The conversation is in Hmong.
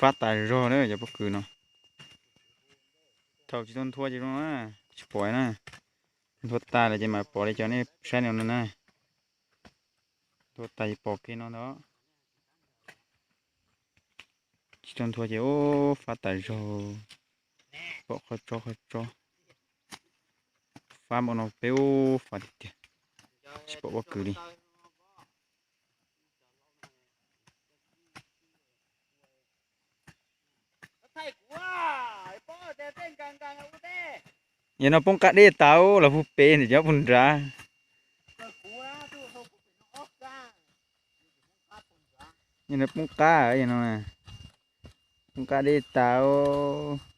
Fab tas zog na cov pob kws no. Thaum tsis tau nthua ces zoo na, tsis pom na. Nthua tas lawm ces mam pom li cov nej saib no no na. Nthua tas ces pom kiag no ntag. Tsis tau nthua ces ub fab tas zog. Pom qhov tsob qhov tsob. Fab npaum no peb ub fab tiag tiag. Tsis pom pob kws li. Yog no poob qab dej tas los puag pem ntawm cov puag nrad. Yog no poob qab, yog no poob qab dej tas.